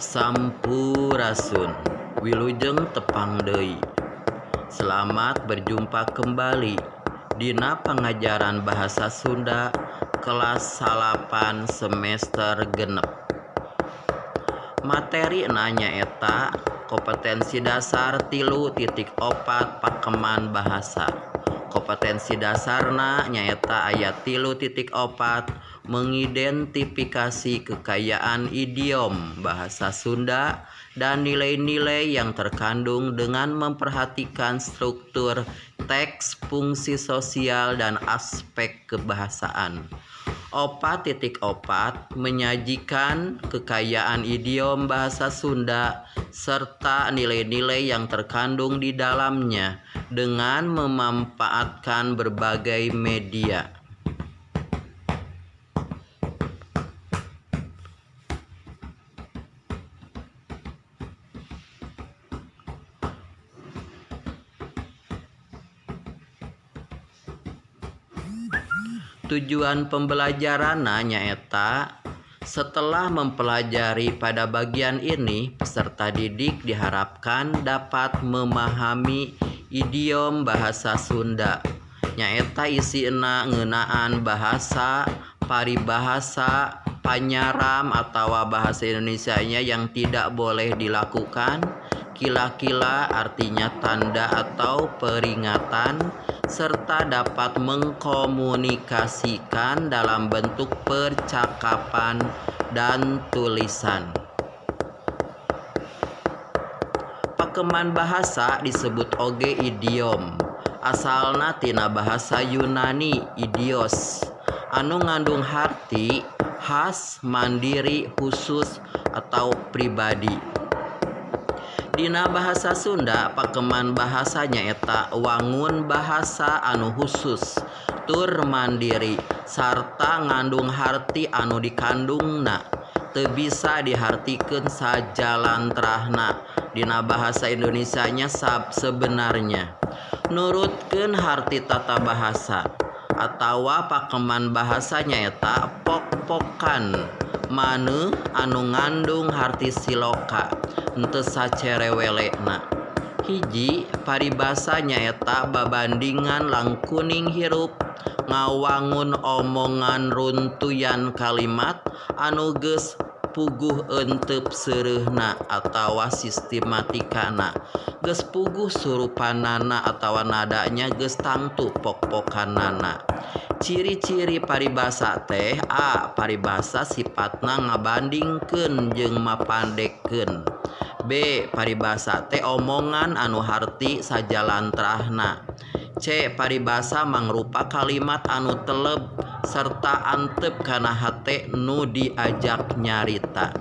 Sampurasun, Wilujeng tepang deui. Selamat berjumpa kembali dina pangajaran bahasa Sunda kelas 9 semester 6. Materina nyaeta kompetensi dasar 3.4 pakeman bahasa. Kompetensi dasarna nyaeta aya 3.4 mengidentifikasi kekayaan idiom bahasa Sunda dan nilai-nilai yang terkandung dengan memperhatikan struktur teks, fungsi sosial, dan aspek kebahasaan. 4.4 menyajikan kekayaan idiom bahasa Sunda serta nilai-nilai yang terkandung di dalamnya dengan memanfaatkan berbagai media. Tujuan pembelajaranna nyaeta setelah mempelajari pada bagian ini, peserta didik diharapkan dapat memahami idiom bahasa Sunda nyaeta isina ngeunaan bahasa, paribahasa, panyaram atawa bahasa Indonesianya yang tidak boleh dilakukan, kila-kila artinya tanda atau peringatan, serta dapat mengkomunikasikan dalam bentuk percakapan dan tulisan. Pakeman bahasa disebut oge idiom. Asalna tina bahasa Yunani idios anu ngandung harti khas, mandiri, khusus, atau pribadi. Dina bahasa Sunda pakeman bahasa nyaeta wangun bahasa anu khusus tur mandiri sarta ngandung harti anu dikandungna teu bisa dihartikeun sajalantrahna. Dina bahasa Indonesianya sebenarnya nurutkeun harti tata bahasa atawa pakeman bahasa nyaeta pok-pokan maneuh anu ngandung harti siloka henteu sacerewelena. Hiji paribasa nyaeta babandingan langkuning hirup ngawangun omongan runtuyan kalimat anu geus puguh euteup seureuhna atawa sistematikana, geus puguh surupanana atawa nadanya geus tangtu pok-pokanana. Ciri-ciri paribasa teh A. Paribasa sifatna ngabandingkeun jeung mapandekkeun. B. Paribasa teh omongan anu harti sajalantrahna. C. Paribasa mangrupa kalimat anu teleb serta antep kana hate nu diajak nyarita.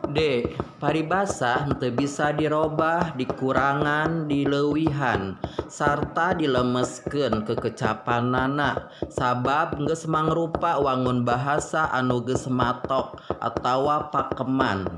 D. Paribasa henteu bisa dirobah, dikurangan, dileuwihan, sarta dilemeskeun kekecapanana sabab geus mangrupa wangun bahasa anu geus matok atawa pakeman.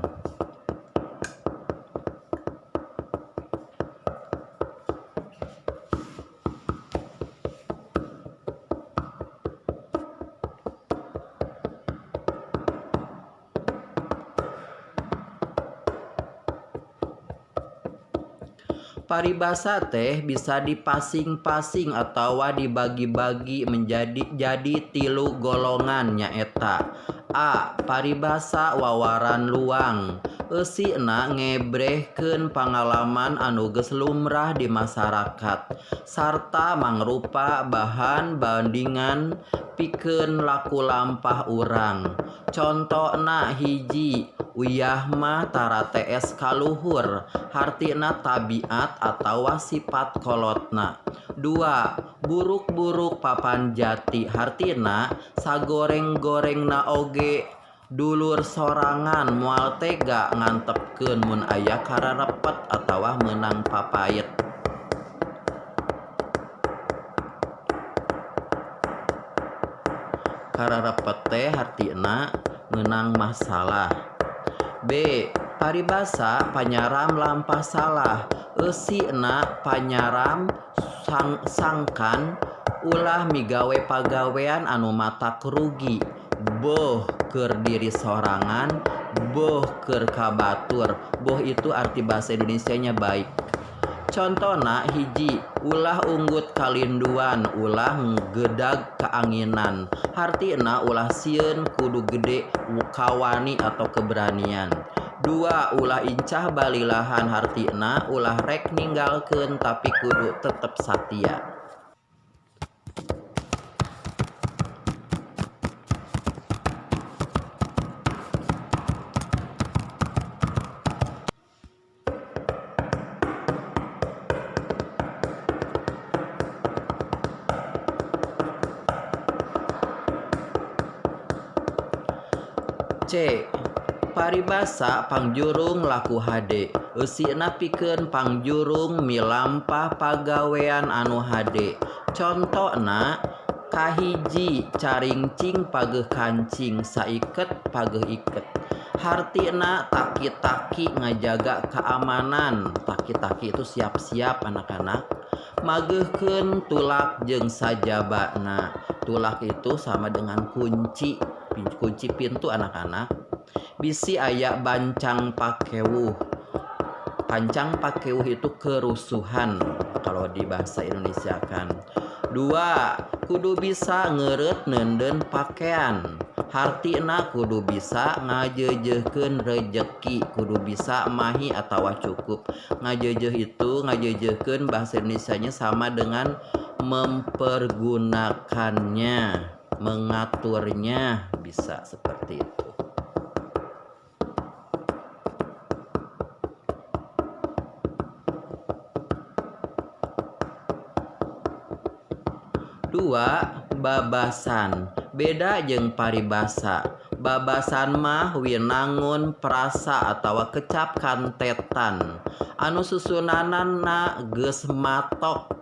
Paribasa teh bisa dipasing-pasing atawa dibagi-bagi menjadi jadi 3 golongan nyaeta A. Paribasa wawaran luang eusina ngebrehkeun pangalaman anu geus lumrah di masyarakat sarta mangrupa bahan bandingan pikeun laku lampah urang. Contona hiji, uyah mah tara tees kaluhur hartina tabiat atawa sifat kolotna. 2. Buruk-buruk papan jati hartina sagoreng-gorengna oge dulur sorangan moal tega ngantepkeun mun aya kararepet atawa meunang papait. Kararepet teh hartina ngeunang masalah. B. Paribasa panyaram lampah salah. Eusina panyaram sangkan ulah migawe pagawean anu matak rugi. Boh keur diri sorangan, boh keur ka batur. Boh itu arti bahasa Indonesianya baik. Contona hiji, ulah unggut kalinduan, ulah gedag kaanginan. Hartina ulah sieun kudu gede kawani atau keberanian. Dua, ulah incah balilahan, hartina ulah rek ninggalkeun tapi kudu tetep satia. C. Paribasa pangjurung laku hade. Eusina pikeun pangjurung milampah pagawean anu hade. Contona kahiji, caringcing pageuh kancing, saiket pageuh iket. Hartina taki-taki ngajaga keamanan. Taki-taki itu siap-siap anak-anak. Mageuhkeun tulak jeung sajabana. Tulak itu sama dengan kunci, kunci pintu anak-anak. Bisi aya bancang pakewuh. Pancang pakewuh itu kerusuhan kalau di bahasa Indonesia kan. Dua, kudu bisa ngeureut neundeun pakean. Hartina kudu bisa ngajeujeuhkeun rejeki, kudu bisa mahi atawa cukup. Ngajeujeuh itu ngajeujeuhkeun bahasa Indonesianya sama dengan mempergunakannya, mengaturnya, bisa seperti itu. Dua, babasan. Beda jeung paribasa. Babasan mah winangun prasa atawa kecap kantetan anu susunanana geus matok.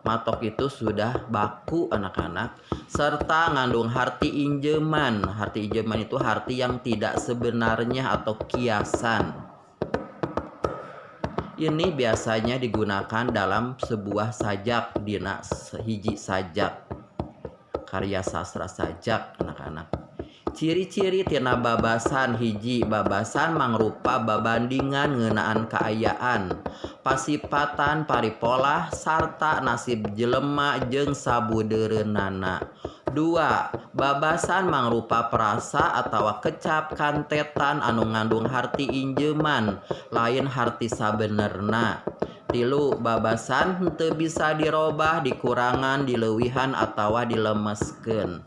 Matok itu sudah baku anak-anak, serta ngandung harti injeman. Harti injeman itu harti yang tidak sebenarnya atau kiasan. Ini biasanya digunakan dalam sebuah sajak, dina hiji sajak, karya sastra sajak anak-anak. Ciri-ciri tina babasan hiji, babasan mangrupa babandingan ngeunaan kaayaan, pasipatan paripolah sarta nasib jelema jeung sabudeureunana. Dua, babasan mangrupa perasa atawa kecap kantetan anu ngandung harti injeman, lain harti sabenerna. Tilu, babasan henteu bisa dirobah, dikurangan, dileuwihan atawa dilemeskeun.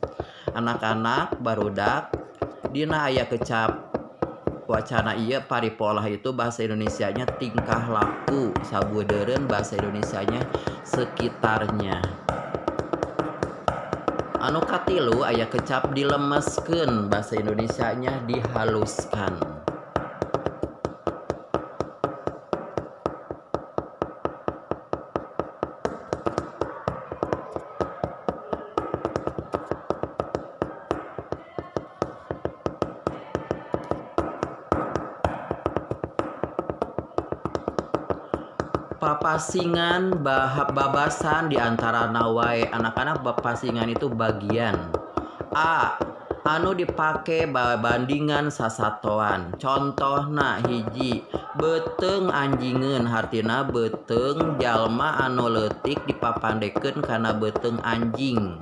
Anak-anak barudak dina aya kecap wacana ieu paripolah itu bahasa Indonesianya tingkah laku, sabudeureun bahasa Indonesianya sekitarnya. Anu katilu aya kecap dilemeskeun, bahasa Indonesianya dihaluskan. Papasingan babasan di antara wae anak-anak. Papasingan itu bagian. A. Anu dipake babandingan sasatoan. Contohna hiji, beuteung anjingeun, hartina beuteung jalma anu leutik dipapandekeun kana beuteung anjing.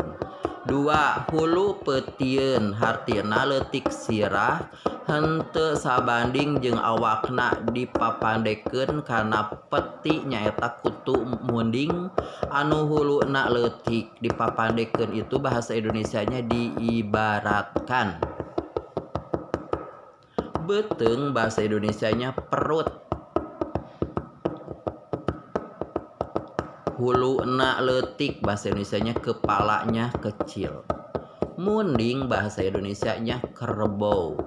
Dua, hulu peutieun, hartina leutik sirah henteu sabanding jeung awakna dipapandekeun kana peti nyaeta kutu munding anu huluna leutik. Dipapandekeun itu bahasa Indonesianya diibaratkan. Beuteung bahasa Indonesianya perut. Huluna leutik bahasa Indonesianya kepalanya kecil. Munding bahasa Indonesianya kerbau.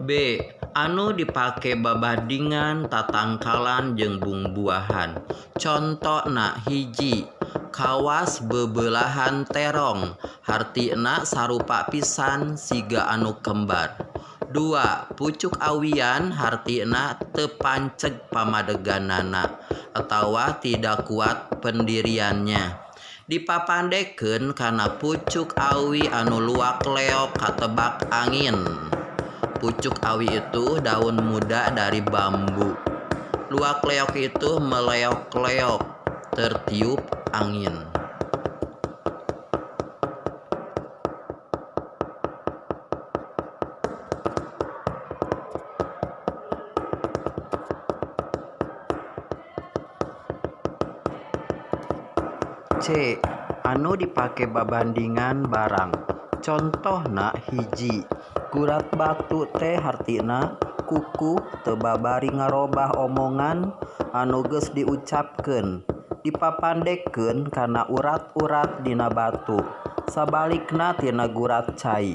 B. Anu dipake babandingan tatangkalan jeung bungbuahan. Contona hiji, kawas beubeulah terong hartina sarupa pisan siga anu kembar. 2. Pucuk awian hartina teu panceg pamadeganana atawa tidak kuat pendiriannya. Dipapandegkeun kana pucuk awi anu luak-leok katebak angin. Pucuk awi itu daun muda dari bambu. Luak-leok itu meleok-leok tertiup angin. C. Anu dipake babandingan barang. Contohna hiji, gurat batu teh hartina kukuh teu babari ngarobah omongan anu geus diucapkeun. Dipapandegkeun kana urat-urat dina batu, sabalikna tina gurat cai.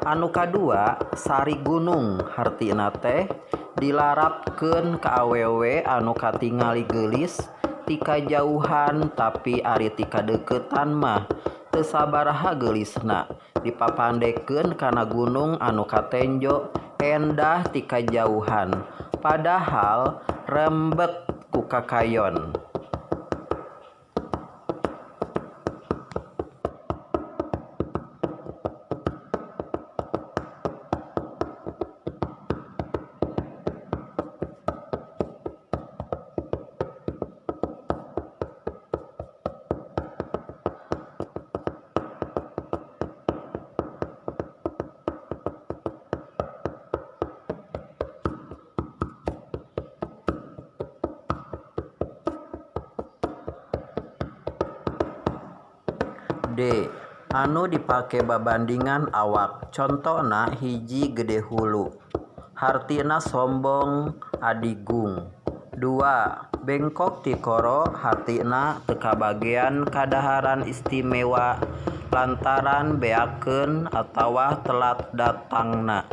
Anu kadua, sari gunung hartina teh dilarapkeun ka awewe anu katingali geulis ti kajauhan tapi ari ti kadeuketan mah teu sabaraha geulisna. Dipapandegkeun kana gunung anu katenjo endah ti kajauhan padahal rembet ku kakayon. D. Anu dipake babandingan awak. Contona hiji, gede hulu hartina sombong adigung. 2. Bengkok tikoro hartina teu kabagean kadaharan istimewa lantaran beakeun atawa telat datangna.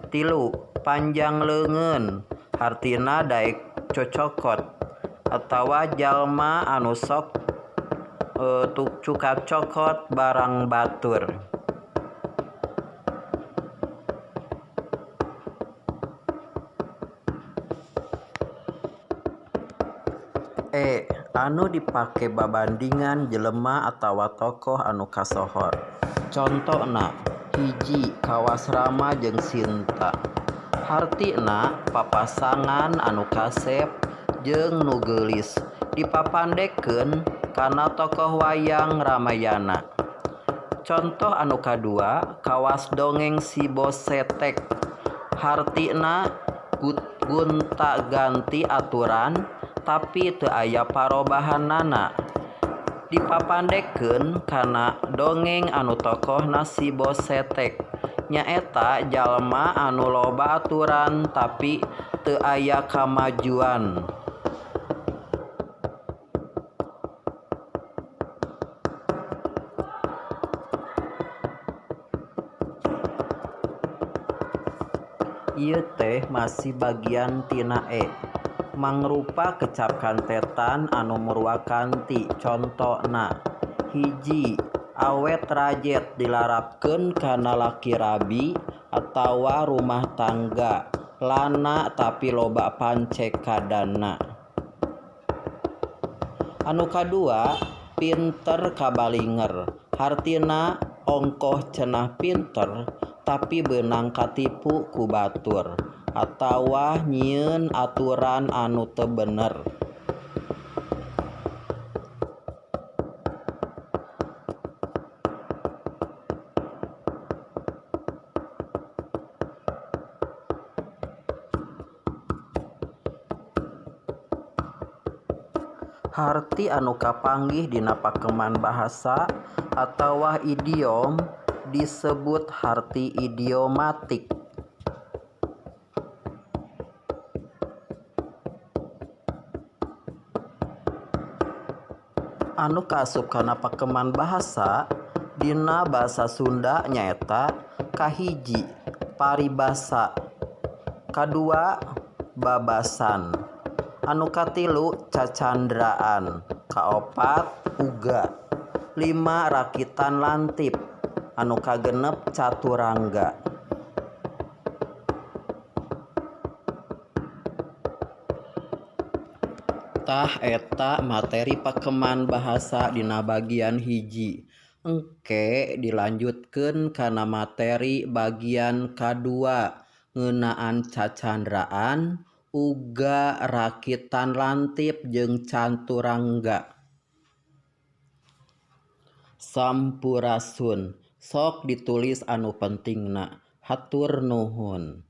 3. Panjang leungeun hartina daek cocokot atawa jalma anu sok cukat cokot barang batur. E. Anu dipake babandingan jelema atawa tokoh anu kasohor. Contona hiji, kawas Rama jeung Sinta hartina papasangan anu kasep jeung nu geulis. Dipapandegkeun kana tokoh wayang Ramayana. Contoh anu kadua, kawas dongeng si Bos Setek hartina gonta-ganti aturan tapi teu aya parobahanana. Dipapandegkeun kana dongeng anu tokohna si Bos Setek nyaeta jalma anu loba aturan tapi teu aya kamajuan. Ieu teh masih bagian tina E. Mangrupa kecap kantetan anu murwakanti. Contona hiji, awet rajet dilarapkeun kana laki rabi atawa rumah tangga lana tapi loba pancekadana. Anu kadua, pinter kabalinger hartina ongkoh cenah pinter tapi beunang katipu ku batur atawa nyieun aturan anu teu bener. Harti anu kapanggih dina pakeman bahasa atawa idiom disebut harti idiomatik. Anu kaasup kana pakeman bahasa dina basa Sunda nyaeta kahiji, paribasa. Kadua babasan, anu katilu cacandraan, kaopat uga, 5 rakitan lantip, anu kagenep caturangga. Tah eta materi pakeman bahasa dina bagian hiji. Engke dilanjutkeun kana materi bagian kadua ngeunaan cacandraan, uga, rakitan lantip jeung caturangga. Sampurasun. Sok ditulis anu pentingna. Hatur nuhun.